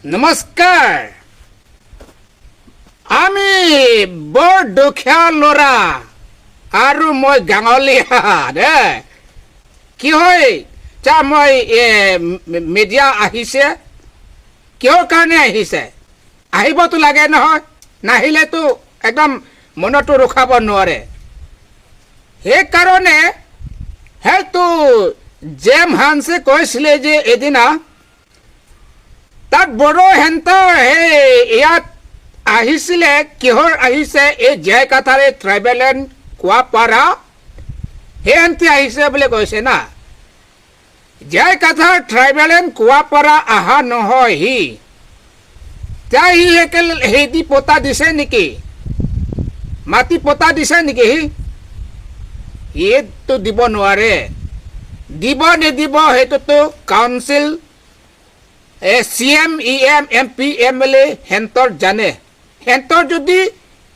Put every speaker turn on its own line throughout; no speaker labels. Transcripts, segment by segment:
নমস্কাৰ। আমি বৰ দুখীয়া ল'ৰা আৰু মই গাঁৱলীয়া দে। কি হয় যা, মই মিডিয়া আহিছে, কিহৰ কাৰণে আহিছে? আহিবতো লাগে নহয়, নাহিলেতো একদম মনতো ৰখাব নোৱাৰে। সেইকাৰণে সেইটো জেম হানছে কৈছিলে যে এদিনা তাত বড়ো হেন্তৰ সেই ইয়াত আহিছিলে, কিহৰ আহিছে? এই জয় কাথাৰে ট্ৰাইবেল এণ্ড কোৱাপাৰা সেই হেন্তি আহিছে বুলি কৈছে না। জয় কাথাৰ ট্ৰাইবেল এণ্ড কোৱাপাৰা অহা নহয়। সি তাই সি একেল হেদি পতা দিছে নেকি? মাটি পতা দিছে নেকি? সি এইটো দিব নোৱাৰে। দিব নিদিব সেইটোতো council, CM, EM, MP, MLA সেহঁতৰ জানে। সেহঁতৰ যদি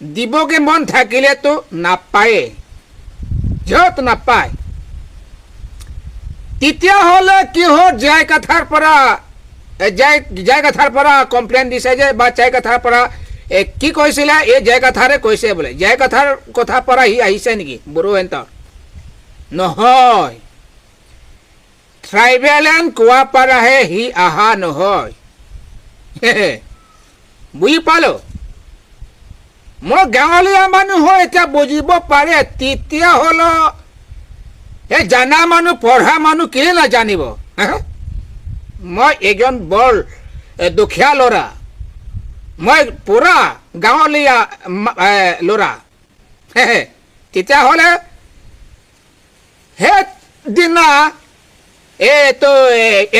দিবগে মন থাকিলেতো নাপায়ে, য'ত নাপায়। তেতিয়াহ'লে কিহৰ জয় কথাৰ পৰা জয় জয় কথাৰ পৰা কমপ্লেইন দিছে যে বা জয় কথাৰ পৰা কি কৈছিলে? এই জয় কথাৰে কৈছে বোলে। জয় কথাৰ কথাৰ পৰা সি আহিছে নেকি বড়ো হেঁতৰ? নহয়, ট্ৰাইবেল এণ্ড কোৱাপাৰাহে সি অহা নহয়। বুজি পালো। মই গাঁৱলীয়া মানুহ হয়, এতিয়া বুজিব পাৰে। তেতিয়াহ'লে এই জানা মানুহ, পঢ়া মানুহ কেলে নাজানিব হা? মই এজন বৰ দুখীয়া ল'ৰা, মই পূৰা গাঁৱলীয়া ল'ৰা। তেতিয়াহ'লে সেইদিনা এইটো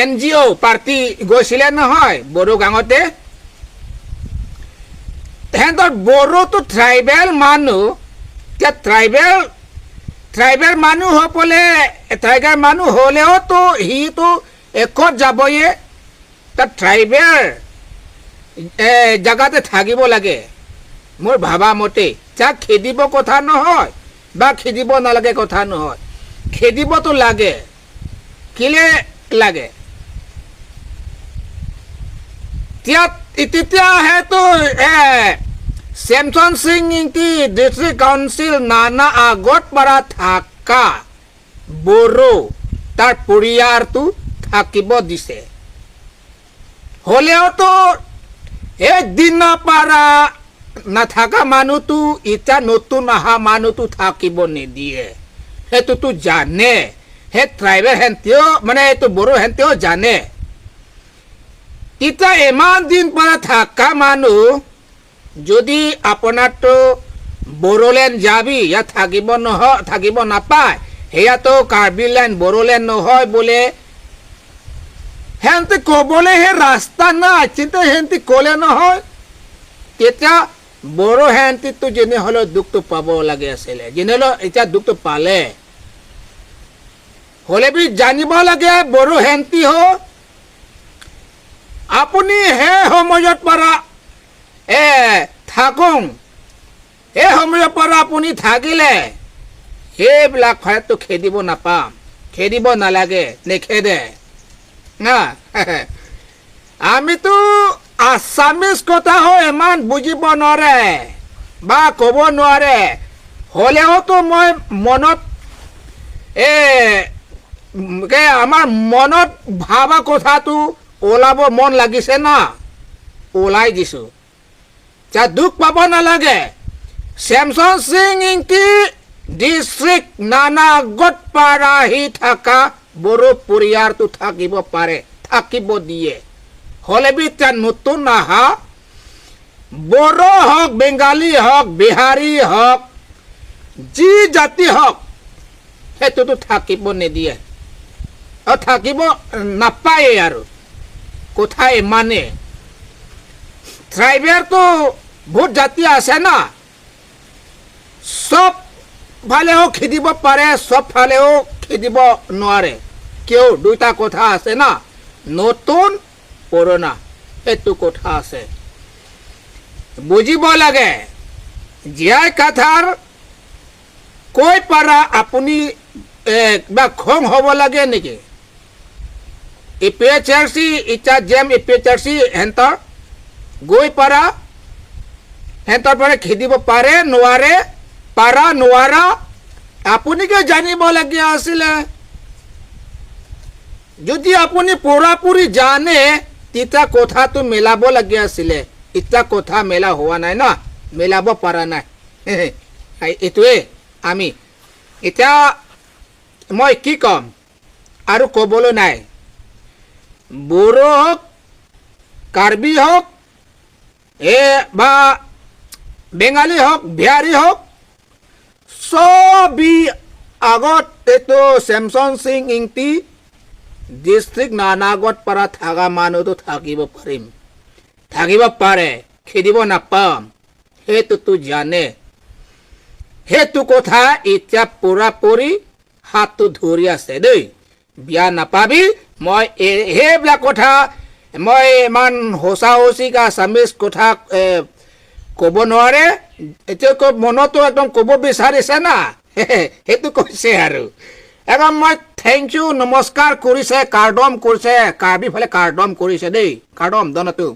এনজিঅ' পাৰ্টি গৈছিলে নহয় বড়ো গাঁৱতে। তেহেঁতৰ বড়োটো ট্ৰাইবেল মানুহ। এতিয়া ট্ৰাইবেল মানুহসকলে, ট্ৰাইবেল মানুহ হ'লেওতো সিটো ক'ত যাবয়ে? তাত ট্ৰাইবেল জেগাতে থাকিব লাগে মোৰ ভাবা মতে। যাক খেদিব কথা নহয় বা খেদিব নালাগে কথা নহয়। খেদিবতো লাগে। কেলে লাগে? তেতিয়া সেইটো Samson Singh Ingti district council নানা আগত পৰা থকা বড়ো তাৰ পৰিয়ালটো থাকিব দিছে। হ'লেওতো একদিনৰ পৰা নাথাকা মানুহটো এতিয়া নতুন অহা মানুহটো থাকিব নিদিয়ে। সেইটোতো জানে। সেই ট্ৰাইবেল হেঁতেও, মানে এইটো বড়ো হেঁতেও জানে। তেতিয়া ইমান দিন পৰা থকা মানুহ যদি আপোনাৰতো বড়োলেণ্ড যাবি, ইয়াত থাকিব নহয়, থাকিব নাপায়, সেয়াতো কাৰ্বি লেণ্ড বড়োলেণ্ড নহয় বোলে সেহেঁতে ক'বলৈ সেই ৰাস্তা নাই। কিন্তু সেহেঁতি ক'লে নহয়, তেতিয়া বড়ো সেহেঁতিতো যেনে হ'লেও দুখটো পাব লাগে আছিলে, যেনে হ'লেও এতিয়া দুখটো পালে। হ'লে বি জানিব লাগে বড়ো সেহেঁতি হ, আপুনি সেই সময়ত পৰা থাকোঁ, সেই সময়ৰ পৰা আপুনি থাকিলে সেইবিলাক ফালেতো খেদিব নাপাম, খেদিব নালাগে, নেখেদে না। আমিতো আছামিজ কথা হয় ইমান বুজিব নোৱাৰে বা ক'ব নোৱাৰে। হ'লেওতো মই মনত আমাৰ মনত ভাবা কথাটো ওলাব মন লাগিছে না, ওলাই দিছোঁ। যা, দুখ পাব নালাগে। চেমচন সিং ইংতি ডিষ্ট্ৰিক্ট নানা আগত পাৰাহি থকা বড়ো পৰিয়ালটো থাকিব পাৰে, থাকিব দিয়ে। হ'লে বি এতিয়া নতুন আহা বড়ো হওক, বেংগালী হওক, বিহাৰী হওক, যি জাতি হওক, সেইটোতো থাকিব নিদিয়ে আৰু থাকিব নাপায়ে। আৰু কথা ইমানে। ট্ৰাইবেলটো বহুত জাতি আছে না, চব ফালেও খেদিব পাৰে, চব ফালেও খেদিব নোৱাৰে। কিয়? দুইটা কথা আছে না, নতুন পুৰণা, সেইটো কথা আছে, বুজিব লাগে। জীয়াই কথাৰ কৈ পাৰা আপুনি কিবা খং হ'ব লাগে নেকি? ইপিএইচআৰচি এতিয়া জেম ইপিএইচআৰচি হেঁতৰ গৈ পাৰা, সিহঁতৰ পৰা খেদিব পাৰে নোৱাৰে, পাৰা নোৱাৰা আপুনিকে জানিবলগীয়া আছিলে। যদি আপুনি পুৰাপুৰি জানে, তেতিয়া কথাটো মিলাবলগীয়া আছিলে। এতিয়া কথা মেলা হোৱা নাই ন, মিলাব পৰা নাই। এইটোৱে আমি এতিয়া মই কি ক'ম আৰু ক'বলৈ নাই। বড়ো হওক, কাৰ্বি হওক, এ বা বেঙালী হওক, বিহাৰী হওক, চবি আগত এইটো চেমচন সিং ইংতি ডিষ্ট্ৰিক্ট নানাগত পৰা থকা মানুহটো থাকিব পাৰিম, থাকিব পাৰে, খেদিব নাপাম, সেইটোতো জানে। সেইটো কথা এতিয়া পুৰাপুৰি হাতটো ধৰি আছে দেই, বিয়া নাপাবি। মই সেইবিলাক কথা মই ইমান সঁচা সঁচিক আছামিজ কথা ক'ব নোৱাৰে। এতিয়া মনতো একদম ক'ব বিচাৰিছে না, সেইটো কৈছে। আৰু একদম মই thank U, নমস্কাৰ কৰিছে, কাৰ্ডম কৰিছে, কাৰ্বি ফালে কাৰ্ডম কৰিছে দেই, কাৰ্ডম দনটো।